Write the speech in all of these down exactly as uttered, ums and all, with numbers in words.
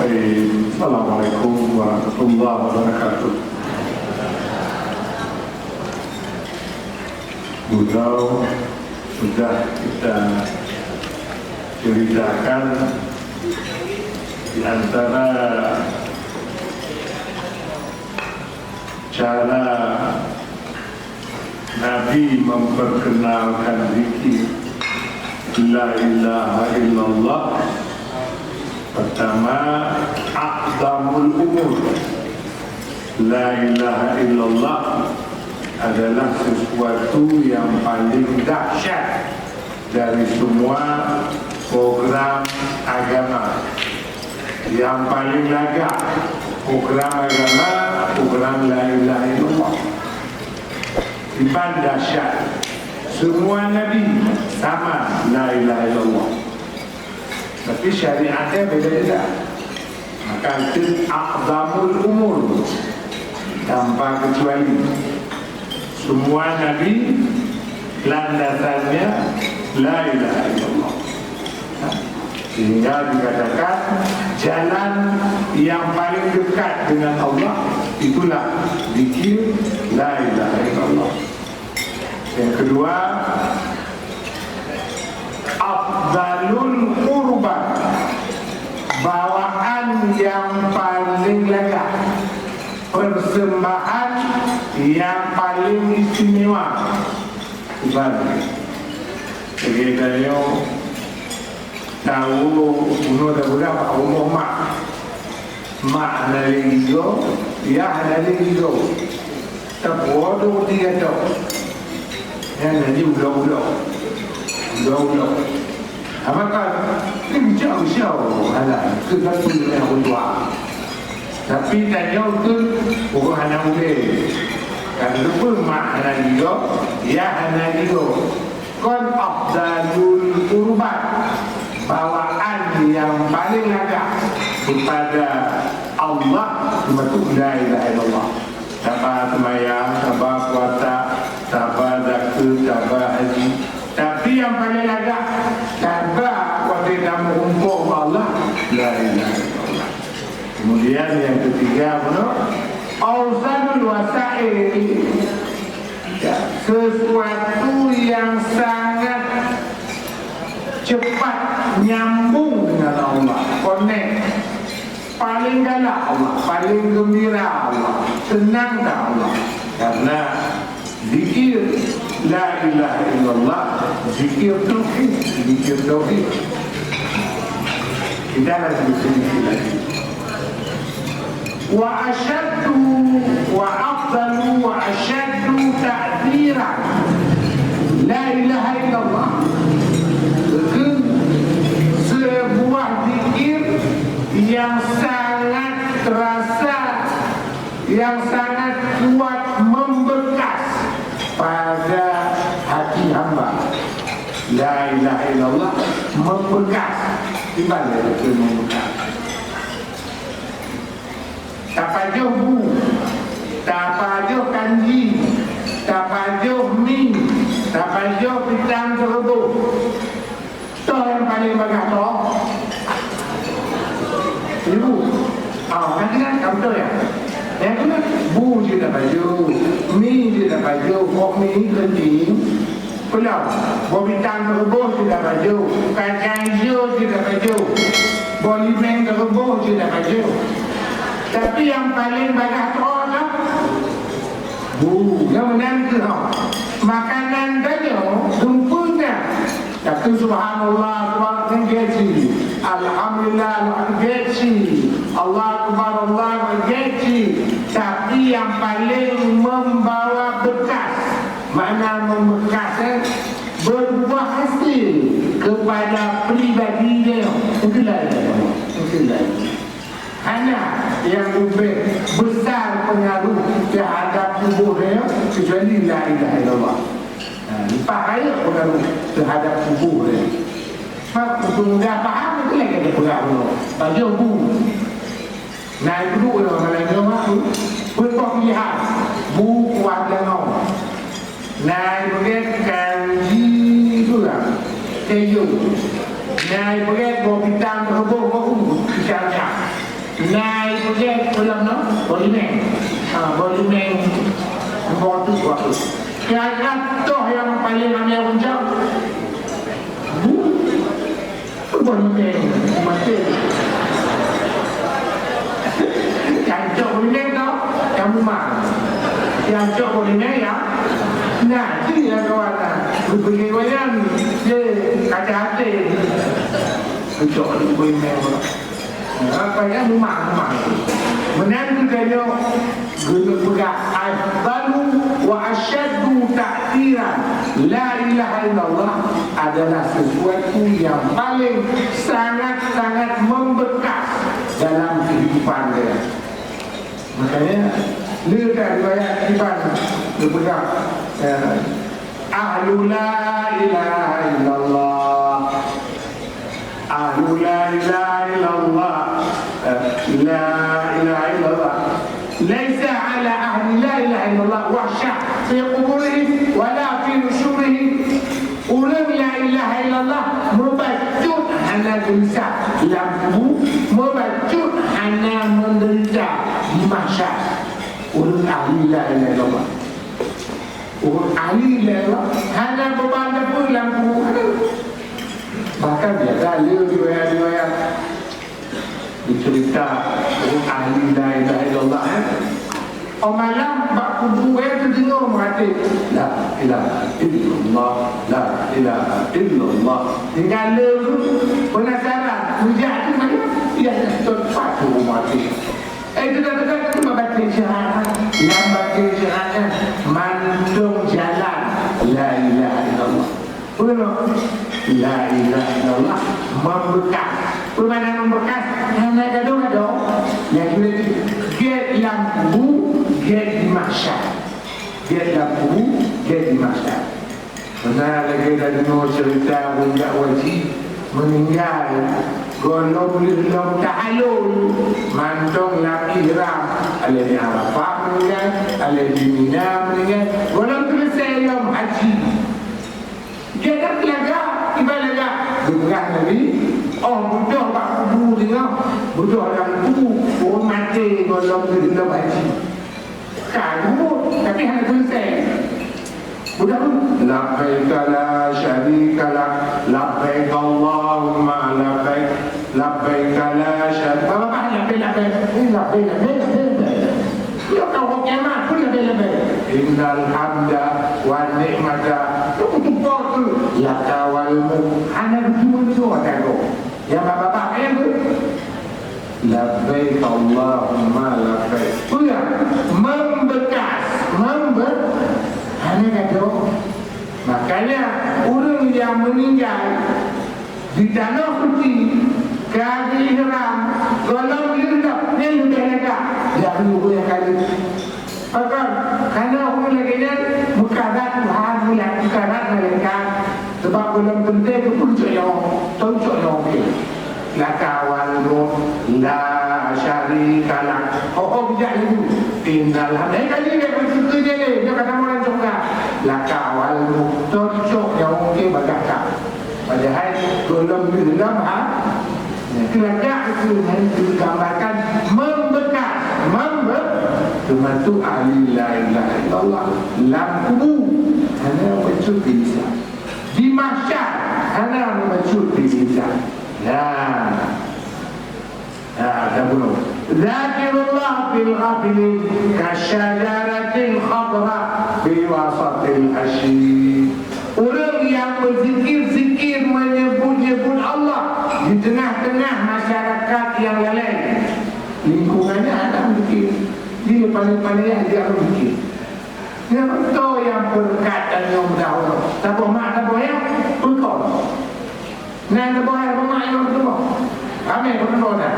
Assalamualaikum warahmatullahi wabarakatuh. Bunoe sudah kita ceritakan di antara cara Nabi memperkenalkan zikir la ilaha illallah. Pertama, a'zamul umur. La ilaha illallah adalah sesuatu yang paling dahsyat dari semua program agama. Yang paling lagak program agama, program la ilaha illallah. Iban dahsyat. Semua nabi sama la ilaha illallah. Tapi syariatnya beda-beda. Maka itu a'zamul umur, tanpa kecuali. Semua nabi landasannya la ilaha illallah. Sehingga dikatakan jalan yang paling dekat dengan Allah itulah zikir la ilaha illallah. Yang kedua, afdalul qurban, bawaan yang paling lagak, persembahan yang paling istimewa. Ibarat sebagai tanyoe tahu bunoe dah budak bak rumoh mak. Mak hana lé gigoe, yah hana lé gigoe. Tapoh dong tiga tok. Nyan jadi ulok-ulok. Ulok-ulok. Apa kan? Ni bijak usia Allah. Alah, ke satu yang ulok. Tapi tanyoe tu orang hana uleh. Kan lupa mak hana gigoe, yah hana gigoe. Kon afdalul qurbat, bawaan yang paling lagak kepada Allah, iaitu la ilaha illallah. Taba seumayang, taba puasa, taba zakeuet, taba haji. Tapi yang paling lagak, taba watée tameurumpok ngon Allah, la ilaha illallah. Kemudian yang ketiga, apa tu? Ausanul wasail. Ya, sesuatu yang sangat cepat nyambung dengan Allah, connect. Paling galak Allah, paling gembira Allah, senang dah Allah. Karena zikir la ilaha illallah, zikir tauhid, zikir tauhid. Kita lagi sedikit lagi. Wa asyaddu wa afdalu wa asyaddu ta'thiran. La ilaha illallah. Sebuah zikir yang sangat terasa, yang sangat kuat membekas pada hati hamba. La ilaha illallah membekas. Di mana itu membekas? Tapajoh bu, tapajoh kanji, tapajoh mi, tapajoh pitang teureubôh. Toh nyang paleng bagah toh? Ibu. Ah, kan kan kamu toh ya? Yang kena bu je tapajoh, mi je tapajoh, kok mi keuning. Peulom, boh bitang teureubôh cit tapajoh, kacang ijo cit tapajoh, boh limeng teureubôh cit tapajoh. Tapi nyang paleng bagah troh na bu, nyang meunan keuh makanan tanyoe dumpeue na. Tapi subhanallah, Tuhan kan gaji. Alhamdulillah, Tuhan gaji. Allah Akbar, Allah gaji. Tapi nyang paleng membawa bekas Makna membekas, eh, berbuah hasil kepada pribadi dia. Itulah dia. Itulah. Hana yang lebih besar pengaruh terhadap tubuh dia kecuali la ilaha illallah. Ha, lepas kaya pengaruh terhadap tubuh dia. Sebab untuk mudah faham, itu lagi ada pengaruh. Baju bu. Nai peuduek lom malam nyoe, mak, tu. Peuet boh pilihan. Bu kuah danau. Nai beugét kanji tu lah. Keju. Nai beugét boh pitang teureubôh boh u, pisang nyan. Na ibu jih pulang no, boh limeng. Ha, boh limeng. Boh tu, boh tu. Kira-kira toh nyang paling ramé ureueng cok. Bu. Boh limeng. Maté. Nyang cok boh limeng tau, nyang mumang. Nyang cok boh limeng ya. Nah, tu nyang kawan. Beugöt wayan. Ye, kaca até. Cok boh limeng. Apa ya, mumang, mumang. Meunan geutanyoe geupeugah, "Afdalu wa asyaddu ta'thiran." La ilaha illallah adalah sesuatu yang paling sangat-sangat membekas dalam kehidupan dia. Makanya, le ka riwayat iban geupeugah, eh, "Ahlu la ilaha illallah." Ahlu la ilaha illallah. Eh, la ilaha illallah. Laisa ala ahli la ilaha illallah wahsyah fi quburihim wala fi nusyurihim. Ureueng la ilaha illallah mubacut hana geulisah lam kubu, mubacut hana menderita di mahsyar. Ureueng ahli la ilaha illallah. Ureueng ahli la ilaha illallah hana beuban sapeue lam kubu. Bahkan biasa le riwayat-riwayat dicerita ureueng ahli la ilaha illallah, eh. Oh malam bak kubu, eh, teudeungoe meuratéb, "La ilaha illallah, la ilaha illallah." Tinggai le penasaran, kujak tu mana? Ya, ya, tepat tu meuratéb. Eh, teuka-teuka tu baca syahadat. Lam baca syahadat, mandum jalan la ilaha illallah. Peue nyoe? La ilaha illallah membekas. Peue makna membekas? Hana gadôh-gadôh. Nyang kira gét lam kubu, gét di mahsyar. Gét lam kubu, gét di mahsyar. Pernah lagèe tadeungoe cerita budak haji meuninggai, gohlom lheueh lom tahallul, mantong lam ihram, alah di Arafah meuninggai, alah di Mina meuninggai, gohlom seuleusoe lom haji. Gét that lagak, iban lagak. Geupeugah Nabi, "Oh, beudôh bak kubu singoh, beudôh lam kubu, ureueng maté gohlom lheueh lom haji." Ka geumubuet, tapi hana seuleusoe. Beudôh, "Labbaika la syarika lak, labbaik Allahumma labbaik, labbaika la syarika." Babah-babah labbaik, labbaik. Eh, labbaik, labbaik, labbaik, labbaik. Ya, keu kiamat pun labbaik, labbaik. "Innal hamda wan ni'mata." Tu kutumpok tu. "Laka wal mulk." Hana beutôi-beutôi ata gob. Ya, babah-babah, eh, tu. Labbaik Allahumma labbaik. Peue? Membekas, membe-, hana gadôh. Makanya, ureueng nyang meuninggai di Tanoh Suci, ka geuihram, gohlom lheueh lom, nyan leubeh lagak dari ureueng nyang ka lheueh. Pakon? Karena ureueng lagèe nyan meukarat Tuhan, meukarat malaikat. Sabab gohlom teuntèe geupeucok nyoe, teucok nyoe, oke. Laka wal mulk, la syarika lak. Oh, oh, bijak laju. Innal hamd-, eh, kali dia bersyukur dia ni, dia kata orang congkak. Laka wal mulk, teucok nyoe, oke, bagah ka. Padahai gohlom lheueh lom ha. Nah, keulagak itu hanya digambarkan membekas, membe-, termasuk ahli la ilaha illallah lam kubu hana bacut di lisan. Di mahsyar hana bacut di lisan. Nah. Ha, dan bunoe. Dzakirullah fil ghafilin kasyajaratil khadra fi wasatil hasyim. Ureueng nyang beuzikir-zikir, meunyeubut-nyeubut Allah di teungoh-teungoh masyarakat nyang lalai. Lingkungannya ada beuzikir. Di pané-pané dia beuzikir. Nyang beutôi nyang peureukat dan nyang meudawa. Saboh mak, saboh yah, beutôi. Nyan saboh hai rumah nyang beuteuboh. Ramé beuteuboh na.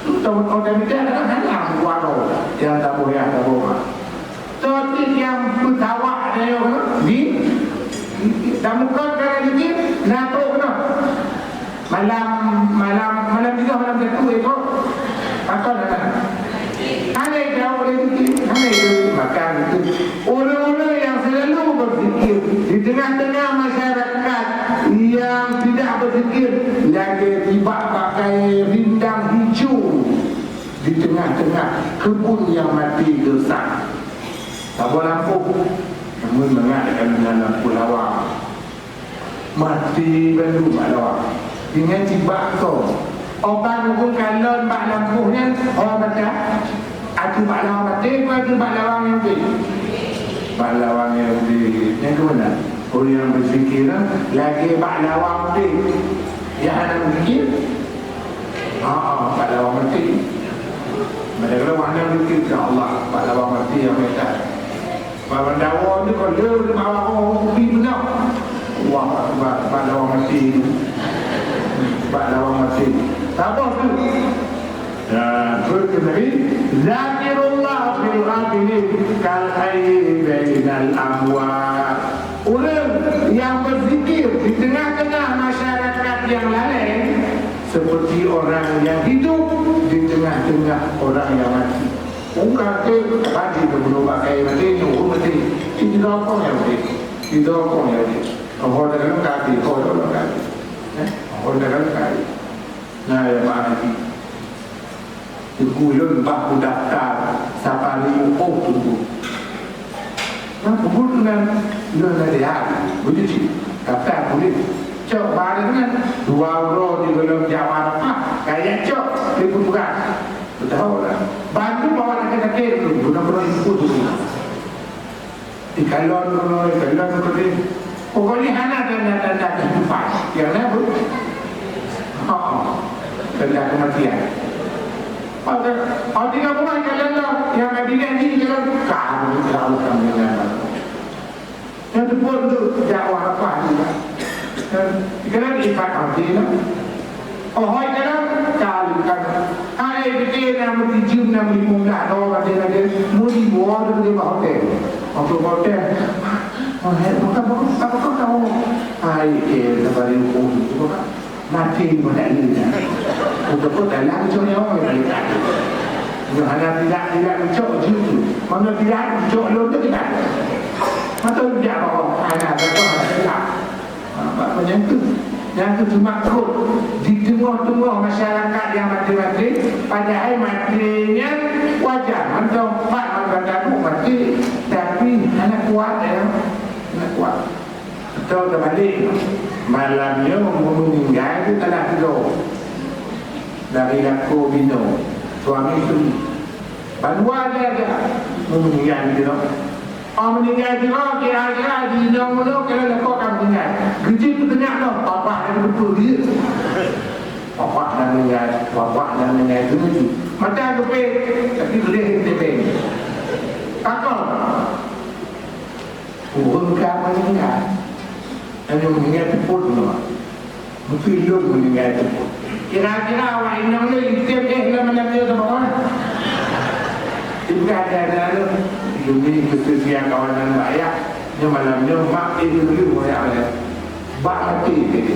Beutôi-beutôi dan mita kadang hana buat roh. Nyang saboh yah, saboh mak. Tapi nyang peutawak nyoe di, di, di, dan mukon kana dikit, na trok keunoe. Malam, malam, malam tiga, malam satu, eh, kok. Pakon hana. Hana jaweueb lé dikit, hana jaweueb makan itu. Ureueng-ureueng nyang selalu beuzikir di teungoh-teungoh masyarakat nyang tidak beuzikir, lagèe jibak pakai rindang hijau Teupeu nyang maté geusak. Saboh lampôh. Namun mangat deungon lampôh lawang. Maté bandum bak lawang. Ingat cit bak soe. Oban ureueng kalon bak lampôh nyan, ho mata. Ateueh bak lawang maté, ateueh bak lawang nyang udép. Bak lawang nyang udép. Nyang keumeuna? Ureueng nyang beuzikir lagèe bak lawang udép. Nyang hana beuzikir? Ha, ha, bak lawang maté. Padahai kalau hana beuzikir, ya Allah, bak lawang maté nyang meunan. Bak bandawa nyoe kon le meunan, kupi beuna. Allahu Akbar, bak lawang maté. Bak lawang maté. Saboh tu. Ya, betul Nabi, "Zakirullah fil ghafilin kal hayyi bainal amwat." Ureueng nyang beuzikir di teungoh-teungoh masyarakat nyang lalai, seperti orang yang hidup di tengah-tengah orang yang mati. Ureueng kafé, bagi geubunuh bak kayèe maté, nyoe ureueng maté. Sidroe kong nyang udép. Sidroe kong nyang udép. Ho dalam kafé, ho dalam kafé. Eh, ho dalam kafé. Nah, ya, Pak Haji. Teungku lôn bah kudaftar safari wukuuf Teungku. Nah, peue buet keunan lôn lagèe nyan, beujeuet cit. Daftar tuléh. Cok barang nyan, dua uroe di gohlom jak Arafah, kaya cok lé peue peugah. Beutahun lah. Bandum awak sakét-sakét tu, guna-guna ikut tu. Ikalon keunoe, ikalon keudeh. Pokoknya hana tanda-tanda kehidupan. Nyang na, Bu? Ha, tanda kematian. Pada, pada tinggal rumah ikalon lah. Nyang Nabi Nabi ikalon, kamu ya Allah, kamu ya Allah. Nyang teupeu tu dakwah apa ni, Pak? Ikalon ikat hati lah. Oh, hai dalam kali kan. Hai, pike na meutijum na meulima blah doh, kata-kata, meulima doh di bawah hotel. Waktu hotel, hai, bukan, bukan, apa kau tahu? Hai, eh, sabar, hukum itu, bukan. Mati, bukan ini, ya. Untuk kau dalam, cuma orang yang balik. Nyoe hana tidak, tidak mencok jeuet tu. Mana tidak mencok lôn tu tidak. Mata tidak bawah, hana, tak tahu, hana tidak. Ha, bak meunyoe tu, nyang keu teumakot di teungoh-teungoh masyarakat nyang maté-maté, padahai maté nyan wajar, mantong pat mantong tabu maté, tapi hana kuat, ya, hana kuat. Atau terbalik, malam nyoe meuninggai tu salah sidroe dari lakoe binoe, suami isteri. Bandua aja-aja meuninggai sidroe. Oh, meuninggai sidroe, kira-kira di inong meunyoe kira lakoe ka meuninggai. Geuchik peuteunyak noh, papa nyang geupeu dia. Papa nyang meuninggai, papa nyang meuninggai tu tu. Mata geupeu, tapi boleh geutebeng. Takon. Ureueng ka meuninggai. Hanya meuninggai teupot noh. Mungkin lôn meuninggai teupot. Kira-kira awak inong lôn item eh lam malam nyoe saboh orang. Ibu ada ada lôn. Demi kesetiaan kawanan rakyat. Nyoe malam nyoe mak eh dulu rakyat. Bak maté jadi.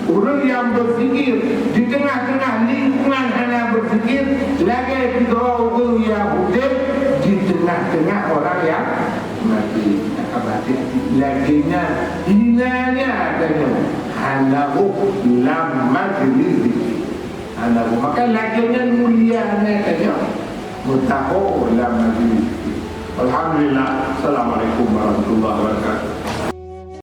Ureueng nyang beuzikir di teungoh-teungoh lingkungan hana beuzikir, lagèe sidroe ureueng nyang udép di teungoh-teungoh orang nyang maté. Hati-hati. Lagèe nyan, hina nyan tanyoe hana rhoh lam majlis zikir. Hana rhoh. Maka lagèe nyan mulia nyan tanyoe. Meusaho lam majlis. Alhamdulillah. Assalamualaikum warahmatullahi